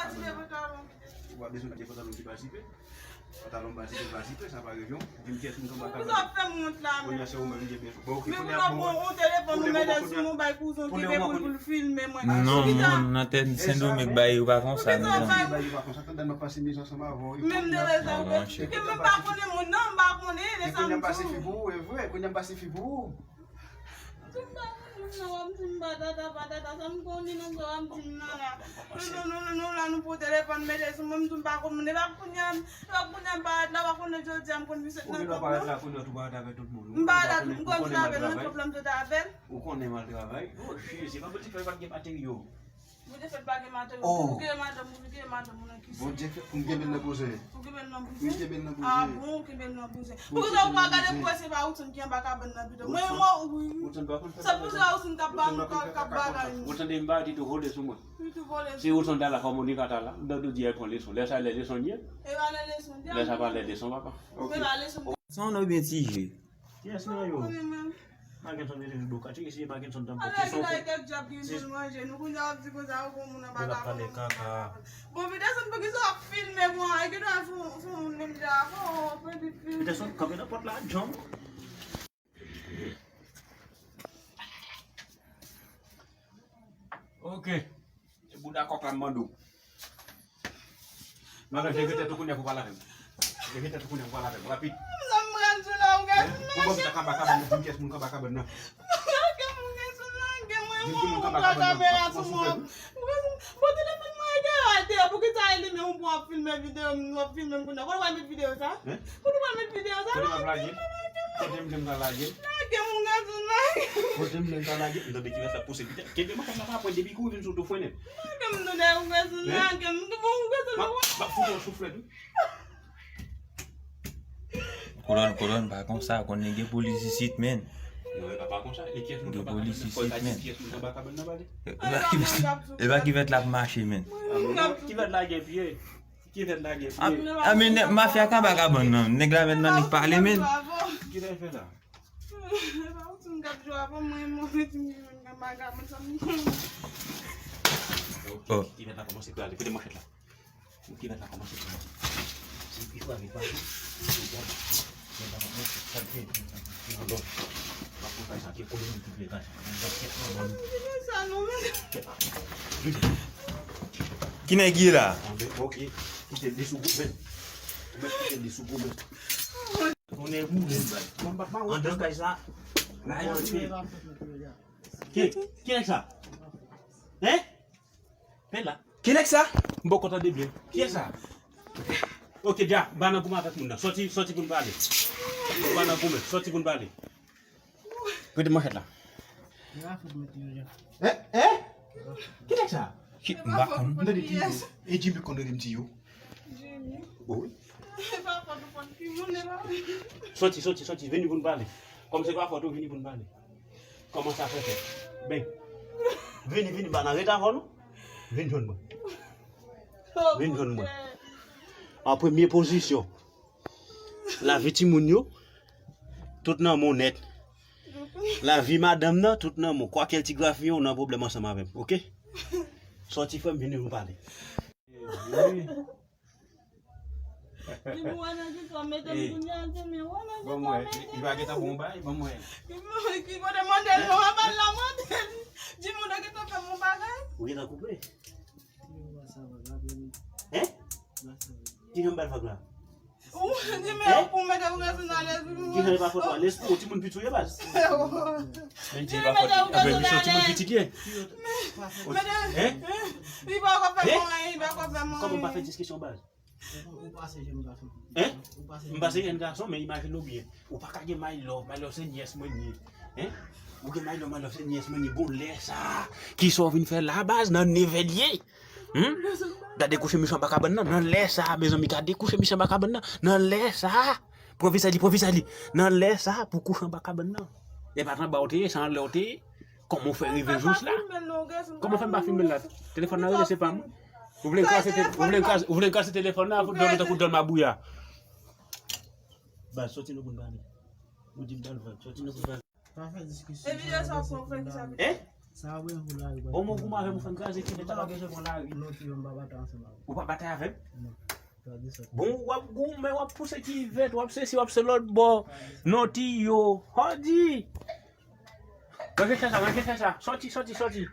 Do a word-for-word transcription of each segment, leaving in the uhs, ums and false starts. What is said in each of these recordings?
Ou pa bezwen mete pantalon ki pa zipe. Pantalon pa zipe, pa zipe, sa pa revyon. Di m kiyès moun k anba kabann. Pou sa fè m wont la, men. Kounye a se ou menm ki gen bezwen. Bon, ok, men kounye a, bon, ou telefòn ou mete sou mwen, bay kouzen ki gen pou l filme mwen. Non, moun nan tèt Sendomeng bay yo pa konsa, mezanmi. Bay yo pa konsa, tande m ap pase miz ansanm avè w. Menm de lè sa, ke m pa konnen moun nan, m pa konnen, lè sa m tou. Kounye a m pase fi pou ou, e vre, kounye a m pase fi pou ou. M pa konn moun nan, w ap di m patata, patata, sa m konnen nan sa w ap di m nan la. Nou, nou, nou, nou la, nou pran telefòn, mete sou mwen, m di m pa konn moun, e pa kounye a, e pa kounye a m parèt la, w pa konnen jodi a m konn vin sot nan kòb la. Ou gen dwa parèt la, kounye a tou parèt avèk tout moun. M parèt la, m konn vin avè l, nan kòb la, m sot avè l. Ou konnen m al travay. Oh, Jezi, pa pou ti fè pa t gen materyo. Bondye fè pa gen madanm, ou gen madanm, ou gen madanm, ou nan kise. Bondye fè pou m kenbe l nan bouzen. Ou kenbe l nan bouzen? Wi, m kenbe l nan bouzen. Ah bon, ou kenbe l nan bouzen. Poukisa ou pa gade pou wè se pa Woodson ki anba kabann nan pito? Mwen, mwen, wi. Sa pou se Woodson k ap ba nou, k ap bagay nou. Ou tande m pa di tou vole sou mwen. Wi, tou vole sou mwen. Se Woodson ta la, kòm ou di kata la, m ta tou di al pran leson. Lè sa lè leson l ye. E pa lè leson l ye. Lè sa pa lè leson, papa. Se pa leson. Sa w nan byen ti je. Kiyès nan yo? Mackenson rete nan do kati, si Mackenson t ap pran kesyon pou ti. Nèg la kèk djab gen pou l manje, nou kounye a w ap di konsa ou gon moun anba kabann. Nèg ap pale kaka. Bon, Peterson, poukisa w ap filme mwen? E ki dwa sou, sou moun menm jan avè w, Peterson, kanpe nan pòt la, John. Ok. Se bouda kòk la m mande w. Non, non, leve tèt ou kounye a pou pale avè m. Leve tèt ou kounye a pou pale avè m. Rapid. Sa m pral di w la, ou gade. Pou ban m sa k anba kabann nan, pou m kiyès moun k anba kabann nan. Lage m, ou gade, lage mwen, mwen, mwen pran kamera sou mwen. Bon, telefòn mwen ete atè, poukisa e li menm ou pran ap filme videyo m, w ap filme m kounye a? Kote w al met videyo sa? Kote w al met videyo sa? Kote m ap lage? Kote m di m ka lage? Lage m, ou gade, lage. Kote m di m ka lage? M tande ki lè sa pouse pita. Kenbe m kòm nan pa pwen depi kou vin sou tou fwennen. Lage m, tande, ou gade, lage m, ou gade, lage m. M ap fout yon souflèt, wi. Kolòn, kolòn, pa konsa, konnen gen polis isit, men. Non, e pa, pa konsa. E kiyès moun k anba kabann nan? Kiyès moun k anba kabann nan, pale? E pa ki, e pa ki vèt la ap mache, men. Ki vèt la gen pye? Ki vèt la gen pye? A, a, men nèg mafya k anba kabann nan. Nèg la men nan nèg pale, men. Ki sa l fè la? E pa ou ti m k ap jwe avè mwen, mwen, ti m ki jwenn anba kabann sa m. Oh. Ki vèt la kòmanse prale. Kote manchèt la? Ki nèg la kòmanse pran. Se pi fwa li pa. Nèg la kòmanse pran. Nan lòd. Pa pou sa ki kole moun ki vle kase. Nan lòd kèt nan ban nou. Sa nou menm. Ki nèg ye la? Anben, ok. Kite li sou goumen. Ou mèt kite li sou goumen. Konnen boule bay. Andan kay sa. Ki, ki nèg sa? Hein? Pè la. Ki nèg sa? M poko tande byen. Kiyès sa? Ok, dja, ba nan goumen avèk moun nan. Sòti, sòti pou n pale. Ba nan goumen, sòti pou n pale. Kote manchèt la? Hein? Hein? Ki nèg sa? Ki, m pa konn. M tande ti yo. E Jimmy konn rele m ti yo. Jimmy. Bon, wi. E pa fòt ou, fòt ki moun e la. Sòti, sòti, sòti, vini pou n pale. Kòm se pa fòt ou, vini pou n pale. Kòman sa fè fèt? Ben. Vini, vini, pa nan reta avè nou. Vin jwenn mwen. Vin jwenn mwen. An premye pozisyon, lavi timoun yo, tout nan men w nèt. Lavi madanm nan, tout nan men w. Kwakèl ti grafiyen, ou nan pwoblèm ansanm avè m, ok? Sòti, frè m, vini nou pale. Wi. Li pou wè nan ki swa mete m kounye a, se men wè nan ki swa mete m. Li pa gentan bon bay, ban mwen. Ki kote mande l non, a bal la mande l. Di moun nan gentan fè m yon bagay. Ou gentan koupe? Hein? Ki jan bal vag la? Ou di men pou mete ou rete nan lespri. Ki jan li pa fòt la? Lespri, ou timoun piti ou ye baz. Men di pa fòt. Anben misye timoun piti ye. Hein? Li pa ka fè mwen, li pa ka fè mwen. Kòman pa fè diskisyon baz? Ou pase jèn gason. Hein? M pase jèn gason, men imajine w byen. Ou pa ka gen my love, my love se nyès mwen ye. Hein? Ou gen my love, my love se nyès mwen ye. Bon, lè sa, kisa w vin fè la baz nan nevè l ye? Hmm? Gade kouche misye anba kabann nan. Nan lè sa, mezanmi, gade kouche misye anba kabann nan. Nan lè sa, pran vizaj li, pran vizaj li. Nan lè sa, pou kouche anba kabann nan. E pa t anba w te ye, se anlè w te ye. Kòman w fè rive jous la? Kòman w fè m pa filme l la? Telefòn nan rele, se pa mwen. Ou vle m kraze te-, ou vle m kraze, ou vle m kraze telefòn nan, dòmi tankou dòmi mabouya. Baz, sòti nou pou n pale. Ou di m pral vag, sòti nou pou n pale. Pa fè diskisyon. E videyo sa w fè, w fè ki sa? Hein? Sa ap renmen pou lari. Bon, mwen goumen avè m, ou fè m kraze kivèt la, pa bezwen pran lari. Non, ti yo, m pa batay ansanm avè w. Ou pa batay avè m? Non. Bon, w ap goumen, w ap pouse kivèt, w ap sesi, w ap se lòt bò. Non, ti yo. Hodi! Ranje chè sa, ranje chè sa. Sòti, sòti, sòti.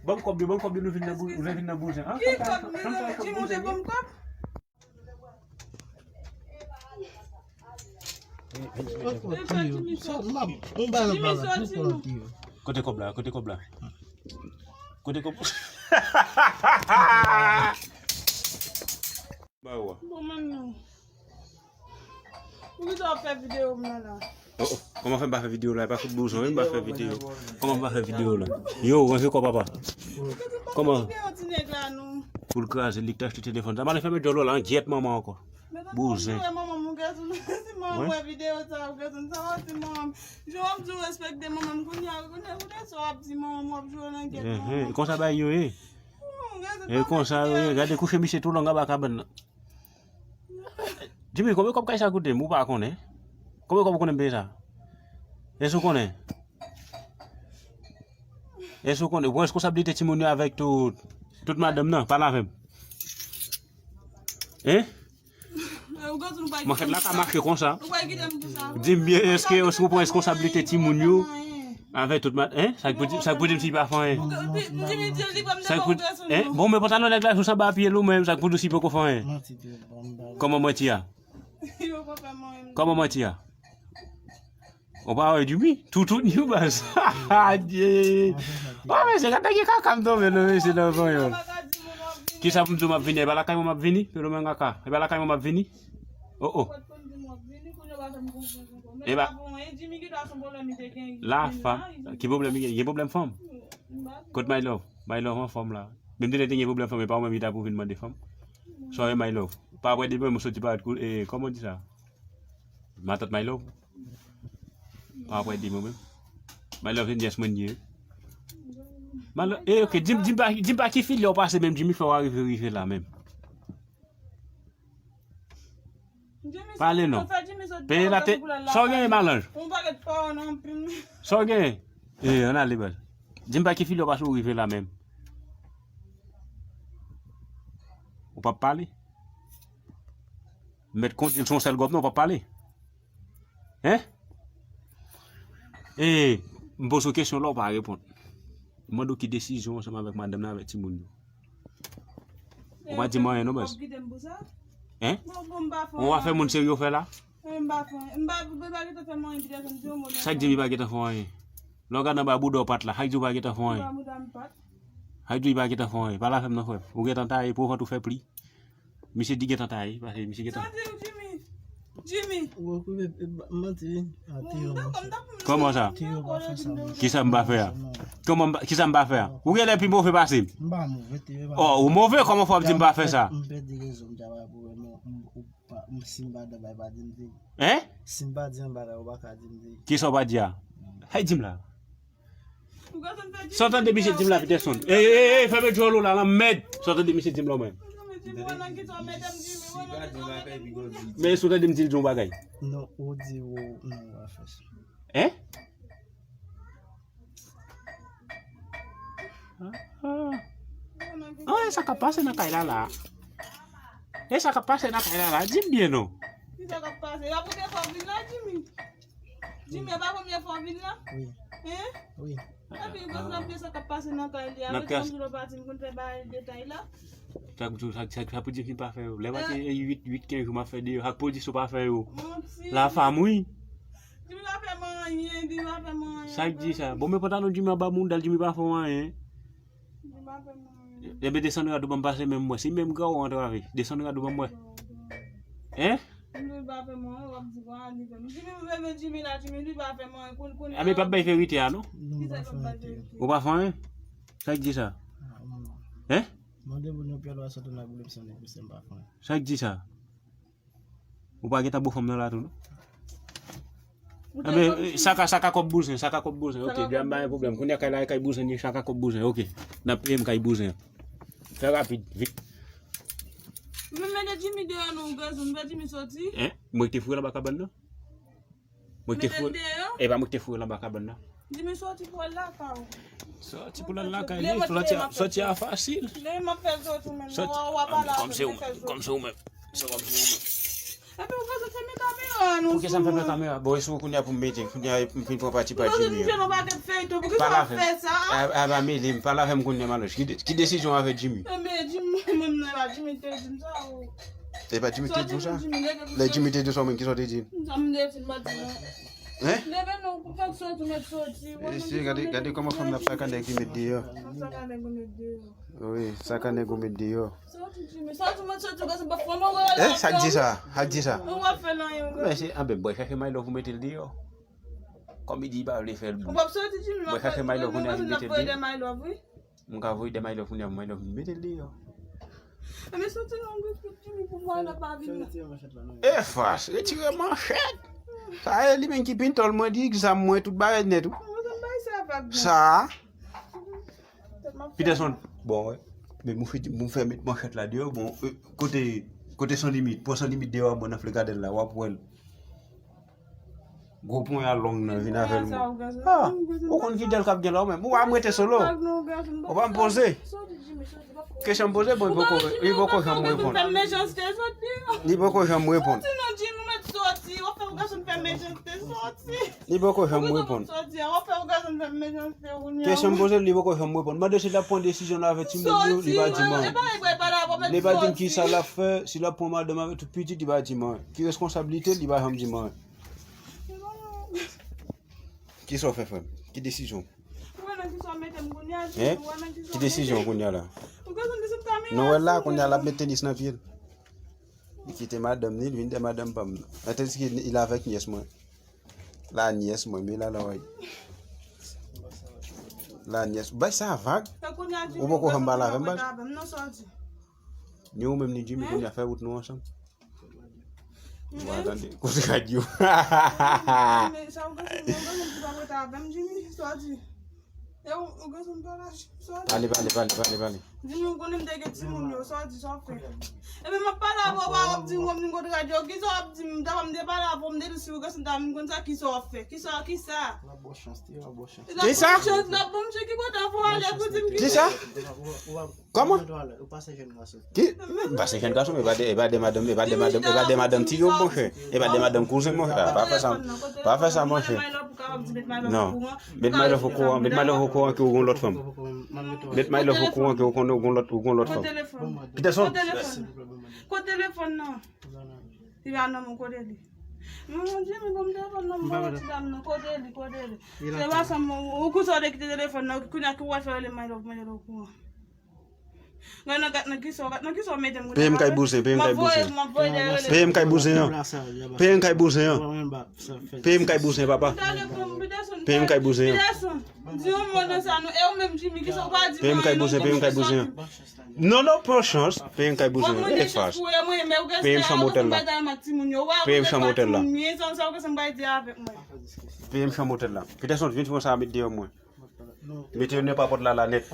Ban m kòb yo, ban m kòb yo, nou vin nan bou-, nou vin nan bouzen. Ki kòb, mezanmi, Jimmy, ou te ban m kòb? Kote kòb la? Kote kòb la? Kote kòb? Ba yo a. Bon, manmi. Poukisa w ap fè videyo m nan la? Oh, oh. Kòman fè m pa fè videyo la? E pa fout bouzon, wi, m pa fè videyo. Kòman m pa fè videyo la? Yo, ranje kò papa. Kòman? Pou l kraze, li k te achte telefòn sa. M ale fèmen djòl la, an gyèt manman ankò. Bouzen. Manman m, ou gèt ou, si manman m wè videyo sa, ou gèt ou, sa w ap di manman m. Jan w ap di w respekte manman m, kounye a, kounye a, kounye a sa w ap di manman m, w ap jwe nan gyèt manman m. Konsa bagay yo ye. E konsa yo ye, gade kouche misye tou long anba kabann nan. Jimmy, konbyen kòb kay sa koute m? Ou pa konnen? Konbyen kòb ou konnen m peye sa? Èske ou konnen? Èske ou konnen? Ou pran reskonsablite timoun yo avèk tout, tout madanm nan, pale avè m. Hein? Manchèt la ka mache konsa. Di m byen, èske, èske ou pran reskonsablite timoun yo? Avèk tout mat, hein? Sa k pou di, sa k pou di m si pa fè anyen? Sa k pou, hein? Bon, men pantalon nèg la sou sanba pye l ou menm, sa k pou di si poko fè anyen? Kòman manti a? Kòman manti a? Ou pa wè Jimmy? Toutouni baz. Adye. Wa mesye, gade gen kaka m tonbe non mesye nan panyòl. Kisa pou m di w m ap vini? E pa lakay mwen m ap vini? Pelo men kaka. E pa lakay mwen m ap vini? Oh, oh. E pa. La fanm. Ki pwoblèm li gen? Gen pwoblèm fanm? Kot my love? My love anfòm la. Menm te te gen pwoblèm fanm, e pa ou menm ki ta pou vin mande fanm. Sòre my love. Pa apre demen, mwen soti pa koul, e, kòman w di sa? Matant my love. Pa apre demen, menm. My love, se nyès mwen ye. My love, e, ok, di m, di m pa, di m pa ki filye w pase menm, Jimmy fè w arive rive la menm. Pale non. Peye la te. Sa w genyen malanj? Sa w genyen? E, ann ale baz. Di m pa ki filye w pase w rive la menm. Ou p ap pale? Mèt kondi l se yon sèl gòp non, w p ap pale. Hein? E, m poze w kesyon la, w pa reponn. M mande w ki desizyon ansanm avèk madanm nan, avèk timoun yo. Ou pa di m anyen non baz. Hein? Ou pa fè moun serye w fè la? Sa k di m li pa gentan fè anyen? Lè w gade anba bouda w pat la, sa k di w pa gentan fè anyen? Sa k di w li pa gentan fè anyen? Pale avè m non frè m. Ou gentan taye, pou vant ou fè pli. Misye di gentan taye, paske misye gentan. Sa di w, Jimmy? Jimmy. Ou okipe, e, manti, wi. A, Théo, dakò, m t ap. Kòman sa? Théo pa fè sa, non. Kisa m pa fè a? Kòman m pa, kisa m pa fè a? Ou genlè pi move pase m. M pa move, Théo pa. Oh, ou move, kòman fò w ap di m pa fè sa? M pèdi rezon, m ta va pou wè, non, m, ou pa, m, si m pa dan bay, pa di m di. Hein? Si m pa di yon bagay, ou pa ka di m di. Kisa w pa di a? Hay di m la. Sa w tande misye di m la, Peterson? Ey, ey, ey, fèmen djòl ou la, lanmèd! Sa w tande misye di m la, mwen? Men sa w tande m di l di yon bagay? Non, ou di ou, non, ou pa fè sa. Hein? Ah, ah. Ah, e sa k ap pase nan kay la, la? E sa k ap pase nan kay la, la? Di m byen, non. Ki sa k ap pase? Y ap pote fò vin la, Jimmy. Jimmy, e pa premye fwa w vin la? Wi. Hein? Wi. Epi, gwo zanmi sa k ap pase nan kay li a. Mwen te anvi lè w pati, m konn fè bagay detay la. Sa k, sa, sa, sa pou di m pa fè yo. Lè m pati, e, uit, uit, kenz jou m ap fè deyò. Sa k pou di si w pa fè yo? Manti. La fam, wi. Jimmy pa fè m anyen, Jimmy pa fè m anyen. Sa k di sa? Bon, men pantalon Jimmy anba mouda l, Jimmy pa fè w anyen. Jimmy pa fè m anyen. Ebyen, desann rad ou ban m pase men m wè. Si menm gran ou antrave, desann rad ou ban m wè. Hein? Jimmy pa fè m anyen, w ap di, wa, li fè m. Jimmy, m renmen Jimmy la, Jimmy, li pa fè m anyen. Koun, koun. A, men pa bay verite a, non? Kisa k ap bay verite? Ou pa fè anyen? Sa k di sa? Hein? Mande moun yo pyè lwa sòt nan boule m sonnen pou se m pa fè anyen. Sa k di sa? Ou pa gentan bo fanm nan la tou, non? Ebyen, sa ka, sa ka kòb bouzen, sa ka kòb bouzen. Ok, djam pa gen pwoblèm. Kounye a kay la, kay bouzen, ni sa ka kòb bouzen. Ok, n ap peye m kay bouzen. Fè rapid, vit. Mwen mete Jimmy deyò non, ou gazon, m fè Jimmy soti. Hein? Mwen ki te foure l anba kabann nan? Mwen ki te foure. E pa mwen ki te foure l anba kabann nan? Jimmy, soti pou al lakay ou. Soti pou al lakay li, soti a, soti a fasil. Lè m ap fè soti menm, soti, w ap pale avè m, kòm se ou menm, kòm se ou menm. Se kòm se ou menm. Epi ou ka sot fèmen kamera nou. Poukisa m fèmen kamera? Bon, e sou kounye a pou m mete, kounye a m fin pran pati pa Jimmy. Poukisa nou fè yon pakèt feyton? Poukisa w ap fè sa? A, a, pa mele m, pale avè m kounye a, Maloch. Ki de-, ki desizyon avè Jimmy? Enben, Jimmy, menm nan la, Jimmy te di m sa, o. E pa Jimmy te di w sa? Lè Jimmy te di w sa, ou menm, kisa w te di? Sa m te di, m pa di non. Hein? Leve nou, fèk soti, mèt soti. E si, gade, gade kòman fanm nan ap saka nèg li met deyò. Ap saka nèg ou met deyò. Wi, saka nèg ou met deyò. Soti, Jimmy. Soti, mèt soti, gade, se pa fanm ou wè la. Eh, sa k di sa? Sa k di sa? Ou pa fè l anyen, ou. Men se, anben, bòy chache my love ou mete l deyò. Kòm li di li pa vle fè l. Ou p ap soti, Jimmy, bòy chache my love ou mete l deyò. Mwen ka voye de my love, wi. Mwen ka voye de my love kounye a, my love mete l deyò. Enben soti non, gwo kout Jimmy pou vwa la pa vin la. E fas, retire manchèt. Sa e li menm ki pintòl mwen, di egzam mwen, tout bagay nèt ou. Mwen, sa m bay sa vag non. Sa. Peterson, bon, wè. Men mwen fè, mwen fè met manchèt la deyò, bon, euh, kote, kote San Limit, pran San Limit deyò, bon, nan Flè Gadèn la, w ap wè l. Gwo ponya long nan vin avè l. Ah, ou konn ki dèl k ap gen la ou menm. Ou pa m rete solo. Ou pa m poze. Kesyon m poze, bon, li poko, li poko janm reponn. Li poko janm reponn. Li poko janm reponn. Kesyon m poze, li poko janm reponn. Mande si l ap pran desizyon l avè timoun yo, li pa di m anyen. Li pa di m kisa l ap fè, si l ap pran madanm avè tout pitit, li pa di m anyen. Ki reskonsablite l, li pa janm di m anyen. Kisa w fè, frè m? Ki desizyon? Hein? Ki desizyon kounye a la? Nou wè l la, kounye a l ap met tenis nan pye l. Li kite madanm ni, li vin de madanm pa m nan. Tandis ke li avèk nyès mwen. La nyès mwen, men la la wè. La nyès. Bay sa vag. Ou poko janm pale avè m, baz. Ni ou menm ni Jimmy, kounye a fè wout nou ansanm. Mwen tande kout radyo. Pale, pale, pale, pale, pale. Di nou konnen m te gen timoun yo, sa w di, sa w fè. Epi m ap pale avè w, w ap di m, w ap di m kout radyo, kisa w ap di m, ta pa m te pale avè w, m te di si w gen santa, m konn sa, kisa w ap fè, kisa, kisa. Kisa? Kisa? Kòman? Ki? M pase jèn gason, men e pa de, e pa de madanm, e pa de madanm, e pa de madanm ti yo, monchè. E pa de madanm kouzen, monchè. Ah, pa fè sa, pa fè sa, monchè. Non. Met my love okouran, met my love okouran ke ou gon lòt fanm. Met my love okouran ke ou konn ou gon lòt, ou gon lòt fanm. Peterson. Kote telefòn nan? Li pa nan men, kote li? Mon Dieu, men bon, m telefòn nan, m pa wè ti dam nan, kote li, kote li? Se pa sa, ou konsa w te kite telefòn nan, kounye a ki w al fè rele my love, my love okouran. Gad nan, gad nan kisa, gad nan kisa w mete m. Peye m kay bouzen, peye m kay bouzen. Peye m kay bouzen an. Peye m kay bouzen an. Peye m kay bouzen, papa. Peye m kay bouzen an. Di yon mo nan sa, nou, e ou menm, Jimmy, kisa w pa di? Peye m kay bouzen, peye m kay bouzen an. Non, non, pran chans. Peye m kay bouzen an. E fas. Peye m chanm otèl la. Peye m chanm otèl la. Peye m chanm otèl la. Peterson, vin fè yon sa met deyò mwen. Mete yo nan papòt la, la nèt.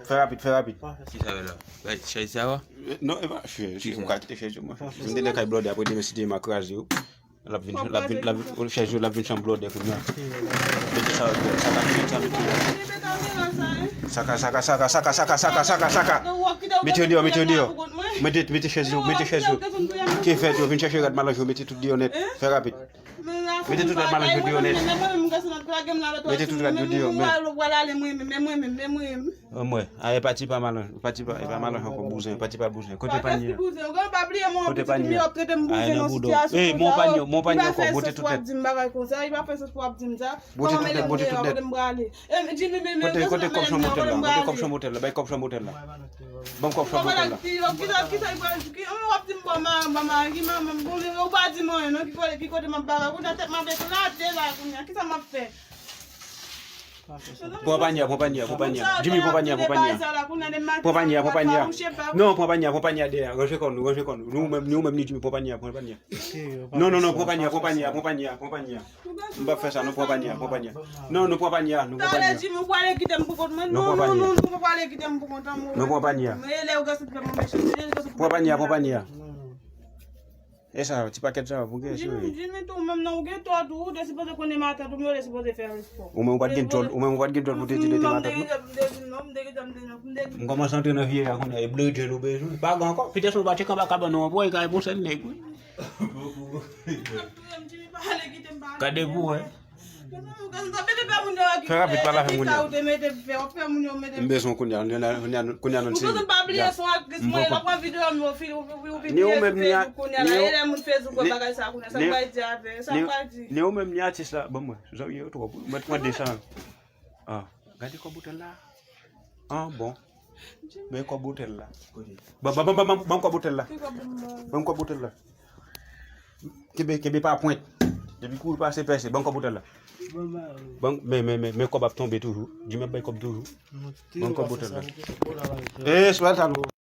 Fè rapid, fè rapid. Kisa w la? Bay chèz sa a? Non, e pa chèz. Ou ka kite chèz yo, monchè. M te nan kay blòdè, apre demen si Dye vle m a kraze yo. L ap vin, l ap vin, l ap vin, chèz yo, l ap vin chanm blòdè kounye a. Mete sa, sa ka vin, sa mete. Saka, saka, saka, saka. Mete yo deyò, mete yo deyò. Mete, mete chèz yo, mete chèz yo. Kevèt yo, vin chèche rad malanj yo, mete tout deyò nèt. Fè rapid. Mete tout rad malanj yo deyò nèt. Mete tout rad yo deyò, men. Mwen, a, e pati pa malanj, pati pa, e pa malanj ankò, bouzen, pati pa bouzen. Kote panye a? Kote panye a? A, e nan bouda w. Ey, mon panye, mon panye ankò, bote tout nèt. Bote tout nèt, bote tout nèt. Kote, kote kòb chanm otèl la? Kote kòb chanm otèl la? Bay kòb chanm otèl la. Ban m kòb chanm otèl la. Kisa, kisa, kisa, ki, w ap di m bon, ma, ma, ma, ki manman m, bon, men ou pa di m anyen, non, ki kote, ki kote m ap bagay, kounye a tèt m ap eklate la, kounye a, kisa m ap fè? Pran panye a, pran panye a, pran panye a. Jimmy, pran panye a, pran panye a. Pran panye a, pran panye a. Non, pran panye a, pran panye a dèyè. Ranje kò nou, ranje kò nou. Nou menm, nou menm, ni Jimmy, pran panye a, pran panye a. Non, non, non, pran panye a, pran panye a, pran panye a, pran panye a. M p ap fè sa, non, pran panye a, pran panye a. Non, nou pran panye a, nou pran panye a. Talè, Jimmy, ou prale kite m pou kont mwen. Non, non, non, non, ou prale kite m pou kont mwen. Nou pran panye a. Men lè ou gen sou fè mwen mechan. Pran panye a, pran panye a. E sa, ti pakèt sa, pou gen Jimmy, sou. Jimmy tou, menm nan ou gen tò tou, ou te sipoze konnen matant ou, men ou te sipoze fè respò. Ou menm ou pa t gen djòl, ou menm ou pa t gen djòl pou te di de te matant non. M kòmanse antre nan vye a kounye a, e blodjèl ou bezwen. Pa gen ankò, pitèt ou pa tcheke anba kabann ou ankò, e ka bon sèl nèg wi. Gade pou wè. Fè rapid, pale avè moun yo. M bezwen kounye a, kounye a, kounye a, kounye a nou se. Ni ou menm, ni a, ni ou menm, ni atis la, ban mwen. Zanmi yo twòp wi. Mwen t mande sa. Ah, gade kòb otèl la. Ah, bon. Men kòb otèl la. Ban, ban, ban, ban, ban, ban kòb otèl la. Ban kòb otèl la. Kenbe, kenbe pa pwent. Depi kouri pase pèse, ban kòb otèl la. Ban, men, men, men, men kòb ap tonbe toujou. Jimmy ap bay kòb toujou. Ban kòb otèl la. E, sou sa nou.